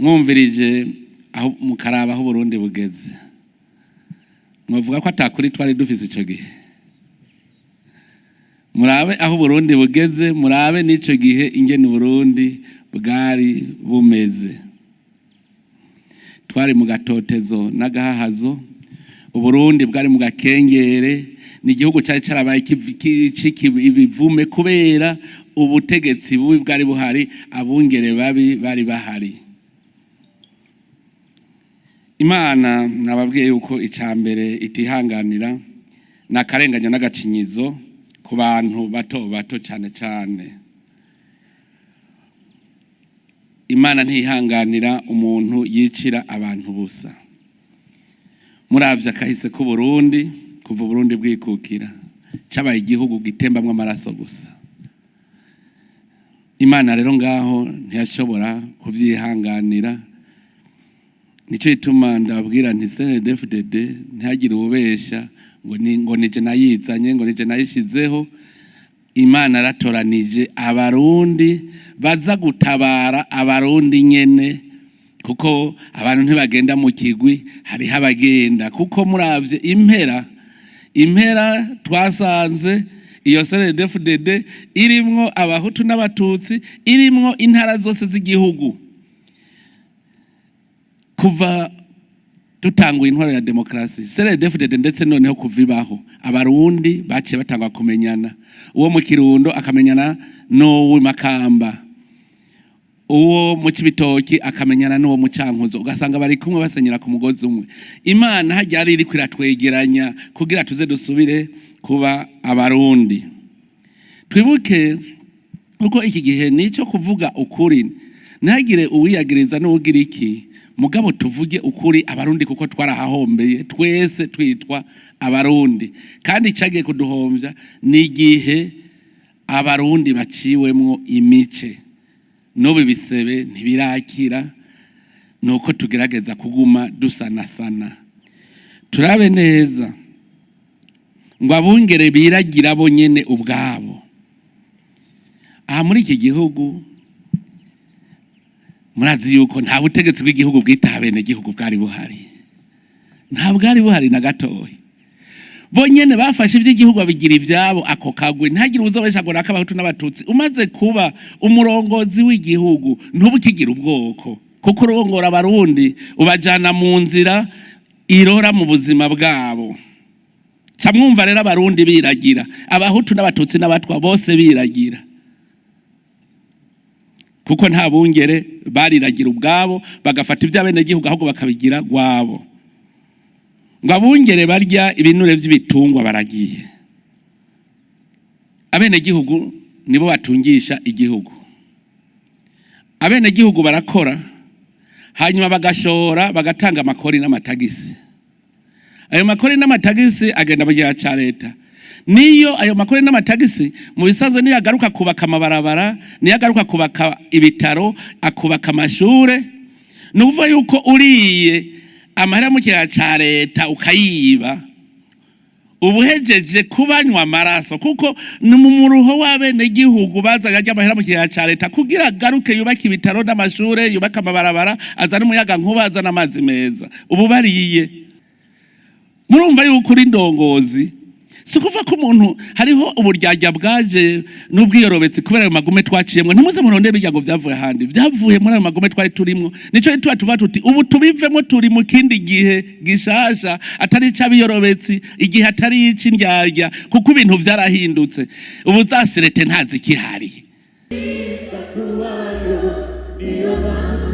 Mwumvirije aho mukaraba aho Burundi bugeze, mwavuga ko atakuri twari dufise ico gihe. Murabe aho Burundi bugeze, murabe n'ico gihe ingene Burundi bwari bumeze. Twari mu gatotezo n'agahahazo, Uburundi bwari mu gakengere, ni igihugu cyari cyarabaye ibivume kubera ubutegetsi bubi bwari buhari, abungere babi bari bahari. Imana nababwiye yuko icya mbere itihanganira ni akarenganya n'agacinyizo ku bantu bato bato cyane cyane. Imana ntihanganira umuntu yicira abantu busa. Muravye akahise k'u Burundi, kuva Burundi bwikukira, cabaye igihugu gitembamwo amaraso gusa. Imana rero ngaho ntiyashobora kuvyihanganira. Nico gituma ndababwira nti CNDD-FDD ntihagire uwubesha ngo ni ngo nije nayizanye, ngo nije nayishizeho. Imana yaratoranije Abarundi baza gutabara Abarundi nyene, kuko abantu ntibagenda mu kigwi, hariho abagenda. Kuko muravye impera twasanze iyo CNDD-FDD irimwo Abahutu n'Abatutsi, irimwo intara zose z'igihugu. Kuva dutanguye intwaro ya demokarasi CNDD-FDD, ndetse noneho kuva ibaho, Abarundi baciye batangwa kumenyana. Uwo mu Kirundo akamenyana n'uwo Makamba, uwo mu Cibitoki akamenyana n'uwo mu Cankuzo, ugasanga bari kumwe basenyera ku mugozi umwe. Imana hajya ari iriko iratwegeranya kugira tuze dusubire kuba Abarundi. Twibuke kuko iki gihe nico kuvuga ukuri, ntihagire uwiyagiriza n'uwugira iki, mugabo tuvuge ukuri Abarundi, kuko twarahahombeye twese twitwa Abarundi. Kandi icagiye kuduhombya ni igihe Abarundi baciwemwo imice. N'ubu ibisebe ntibirakira, nuko tugerageza kuguma dusanasana. Turabe neza ngo abungere biragira bo nyene ubwabo. Aha muri iki gihugu murazi yuko nta butegetsi bw'igihugu bwitaha bene gihugu bwari buhari, nta bwari buhari na gatoya. Bo nyene bafashe ivy'igihugu babigira ivyabo. Ako kagwe ntihagire uwuzobesha ngo naka Abahutu n'Abatutsi. Umaze kuba umurongozi w'igihugu ntuba ukigira ubwoko, kuko urongora Abarundi, ubajana mu nzira irora mu buzima bwabo. Ca mwumva rero Abarundi biragira, Abahutu n'Abatutsi n'Abatwa bose biragira, kuko nta bungere, bariragira ubwabo, bagafata iby'abenegihugu ahubwo bakabigira gwabo. Ngo abungere barya ibinure vy'ibitungwa baragiye. Abenegihugu nibo batungisha igihugu. Abenegihugu barakora, hanyuma bagashora, bagatanga amakori n'amatagisi. Ayo makori n'amatagisi agenda mu gihe ca leta. Niyo ayo makori n'amatagisi mu bisanzwe niyo agaruka kubaka amabarabara, niyo agaruka kubaka ibitaro, akubaka amashure. Ni ukuvuga yuko uriye amahera mu kigega ca leta ukayiba, ubuhejeje kubanywa amaraso, kuko ni mu muruho w'abenegihugu bazanye arya amahera mu kigega ca leta kugira agaruke yubake ibitaro n'amashure, yubake amabarabara, azane umuyaga nkuba, azane amazi meza. Ubu bariye. Murumva yuko uri ndongozi, si ukuvuga ko umuntu hariho uburyarya bwaje n'ubwiyorobetsi kubera ayo magume twaciyemwo. Ntimuze muronde birya ngo vyavuye ahandi, vyavuye muri ayo magume twari turimwo. Nico tuba tuvuga tuti ubu tubivemo, turi mu kindi gihe gishasha atari ic'abiyorobetsi, igihe atari ic'indyarya, kuko ibintu vyarahindutse. Ubu za sûreté ntazikihari. Niyo mpamvu.